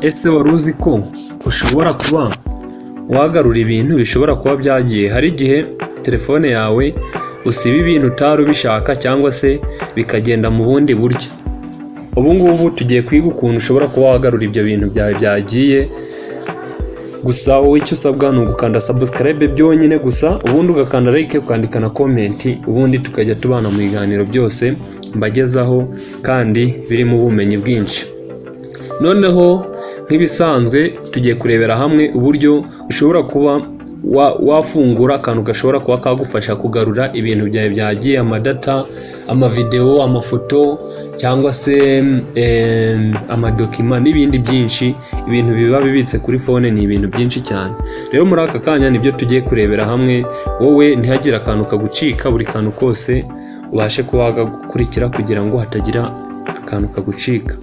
Ese wari uzi ko ushobora kuba wagarura ibintu bishobora kuba byagiye? Hari igihe telefone yawe usiba ibintu utari ubishaka cyangwa se bikagenda mu bundi buryo. Ubu ngubu tugiye kwiga ukuntu ushobora kuba wagarura ibyo bintu byawe byagiye. Gusa wowe icyo usabwa ni ugukanda subscribe byonyine gusa, ubundi ugakanda like, ukandika na comment, ubundi tukajya tubana mu biganiro byose mbagezaho kandi birimo ubumenyi bwinshi. Noneho nk'ibisanzwe tugiye kurebera hamwe uburyo ushobora kuba wafungura akantu gashobora kuba kagufasha kugarura ibintu byawe byagiye: amadata, amavidewo, amafoto cyangwa se amadocuments n'ibindi byinshi. Ibintu biba bibitse kuri phone ni ibintu byinshi cyane. Rero muri aka kanya nibyo tugiye kurebera hamwe. Wowe ntihagire akantu kagucika, buri kantu kose ubashe kuba wagakurikira kugira ngo hatagira akantu kagucika.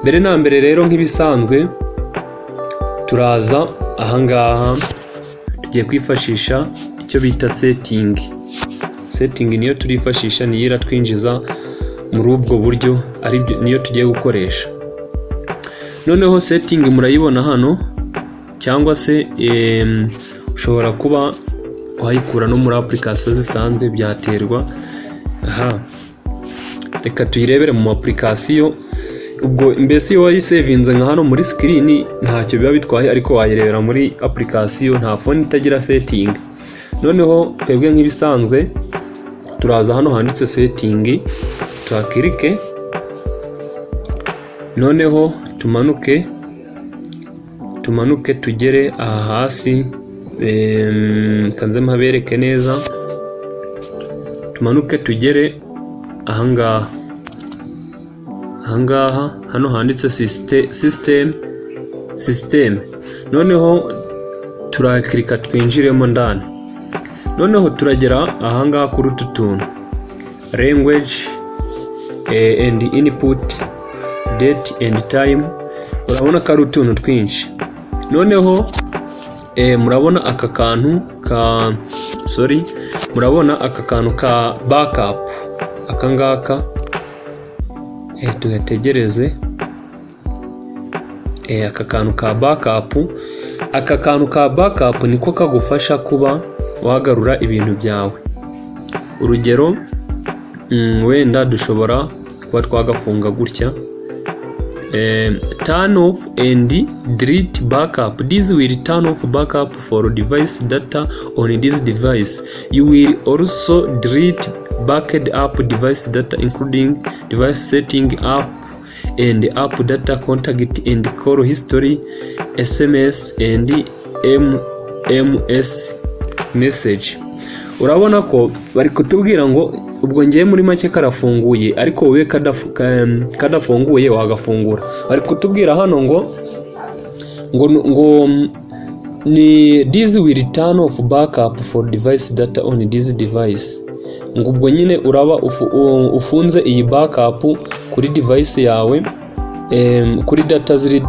Mbere na mbere rero, nk'ibisanzwe, turaza ahangaha, tugiye kwifashisha icyo bita setting. Setting niyo turifashisha, niyo iratwinjiza muri ubwo buryo, aribyo niyo tugiye gukoresha. Noneho setting murayibona hano, cyangwa se ushobora kuba wayikura no muri application zisanzwe, byaterwa. Aha reka tuyirebere mu application. Ubwo mbese iyo wayisevinze nka hano muri screen ntacyo biba bitwaye, ariko wayirebera muri application. Nta phone itagira setting. Noneho twebwe nk'ibisanzwe turaza hano handitse setting, tuhakirike. Noneho tumanuke, tumanuke tugere aha hasi. Kanze mpabereke neza. Tumanuke tugere ahangaha, ahangaha hano handitse system. Noneho turakirika twinjiremo ndani. Noneho turagera ahangaha kuri utu tuntu: language and input, date and time. Urabona ko ari utuntu twinshi. Noneho murabona aka kantu ka, sorry, murabona aka kantu ka backup, aka ngaka. Tugategereze. Aka kantu ka backup, aka kantu ka backup niko kagufasha kuba wagarura ibintu byawe. Urugero, wenda dushobora kuba twagafunga gutya. Turn off and delete backup. This will turn off backup for device data on this device. You will also delete backed up device data, including device setting, app and app data, contact and call history, SMS and MMS message. Urabona ko bari kutubwira ngo ubwo ngiye muri make karafunguye, ariko wowe kadafunguye wagafungura. Bari kutubwira hano ngo ni "This will turn off backup for device data on this device." Ngo ubwo nyine uraba ufunze iyi backup kuri device yawe, kuri data ziri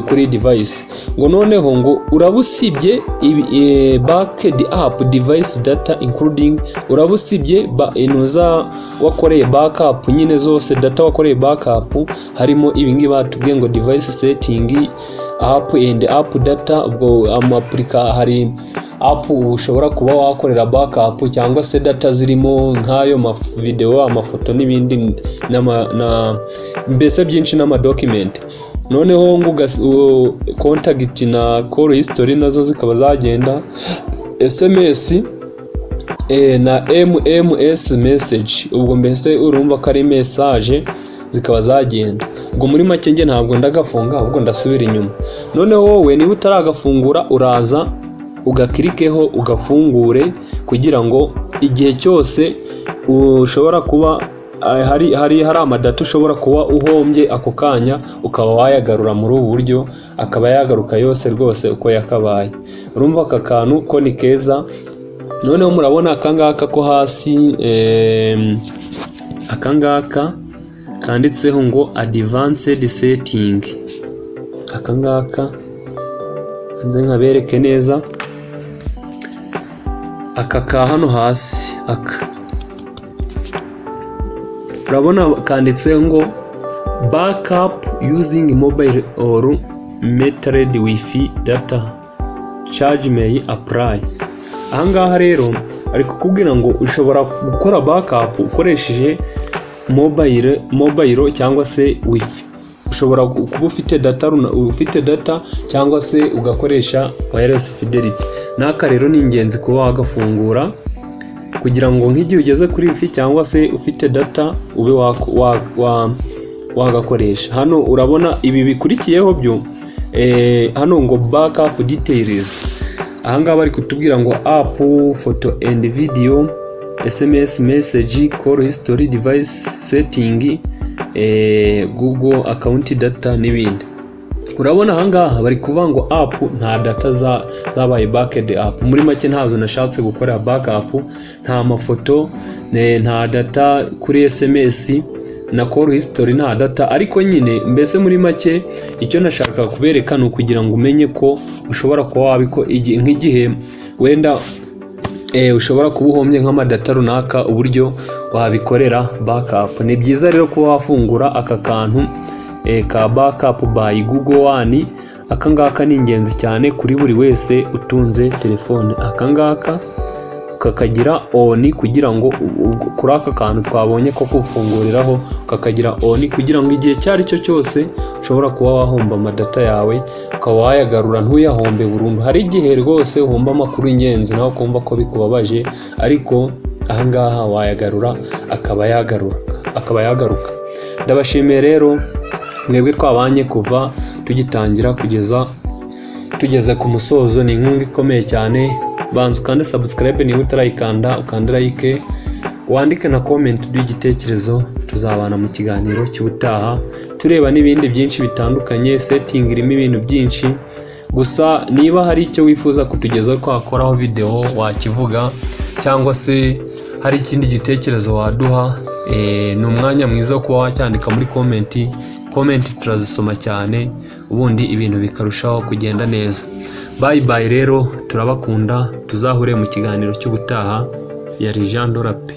kuri device. Ngo noneho ngo uraba usibye backed up device data including, uraba usibye intuza wakoreye backup nyine zose, data wakoreye backup, harimo ibingibi batubwiye ngo device setting, app and app data. Ubwo amapurika, hari app ushobora kuba wakorera backup cyangwa se data zirimo nk'ayo mavideo, amafoto n'ibindi, na mbese byinshi n'amadocument. Noneho ngo contact na call history nazo zikaba zagenda, SMS na MMS message. Ubwo mbese urumva ko ari message, zikaba zagenda. Ubwo muri make njye ntabwo ndagafunga, ahubwo ndasubira inyuma. Noneho wowe niba utaragafungura, uraza ugakirikeho ugafungure, kugira ngo igihe cyose ushobora kuba hari amadata ushobora kuba uhombye ako kanya, ukaba wayagarura muri ubu buryo, akaba yagaruka yose rwose uko yakabaye. Urumva aka kantu ko ni keza. Noneho murabona aka ngaka ko hasi, aka ngaka kanditseho ngo advanced setting. Aka ngaka nze nkabereke neza. Aka ka hano hasi, aka urabona kanditseho ngo backup using mobile or metered wifi data, charge may apply. Ahangaha rero ari kukubwira ngo ushobora gukora backup ukoresheje mobile cyangwa se wifi. Ushobora kuba ufite data cyangwa se ugakoresha wireless fidelity. N'aka rero ni ingenzi kuba wagafungura kugira ngo nk'igihe ugeze kuri wifi cyangwa se ufite data ube wagakoresha. Hano urabona ibi bikurikiyeho byo, hano ngo backup details. Ahangaha bari kutubwira ngo app, photo and video, SMS message, call history, device setting, Google account data n'ibindi. Urabona ahangaha bari kuvuga ngo app nta data zabaye backed up. Muri make ntazo nashatse gukora backup, nta mafoto, nta data kuri SMS na call history, nta data. Ariko nyine mbese muri make icyo nashaka kubereka ni ukugira ngo umenye ko ushobora kuba wabiko nk'igihe wenda ushobora kuba uhombye nk'amadata runaka, uburyo wabikorera backup. Ni byiza rero kuba wafungura aka kantu ka backup by Google One. Aka ngaka ni ingenzi cyane kuri buri wese utunze telefone. Aka ngaka kakagira on kugira ngo kuri aka kantu twabonye ko kufunguriraho kakagira on, kugira ngo igihe icyo ari cyo cyose ushobora kuba wahomba amadata yawe ukaba wayagarura, ntuyahombe burundu. Hari igihe rwose uhomba amakuru y'ingenzi nawe ukumva ko bikubabaje, ariko ahangaha wayagarura, akaba yagaruka. Ndabashimiye rero mwebwe twabanye kuva tugitangira kugeza tugeze ku musozo. Ni inkunga ikomeye cyane. Banza ukande subscribe niba utarayikanda, ukande like, wandike na comment uduhe igitekerezo. Tuzabana mu kiganiro cy'ubutaha tureba n'ibindi byinshi bitandukanye. Setting irimo ibintu byinshi. Gusa niba hari icyo wifuza kutugezaho twakoraho video, wakivuga, cyangwa se hari ikindi gitekerezo waduha, ni umwanya mwiza wo kuba wacyandika muri comment. Comment turazisoma cyane, ubundi ibintu bikarushaho kugenda neza. Bye bye rero, turabakunda, tuzahure mu kiganiro cy'ubutaha. Yari Jean Dorape.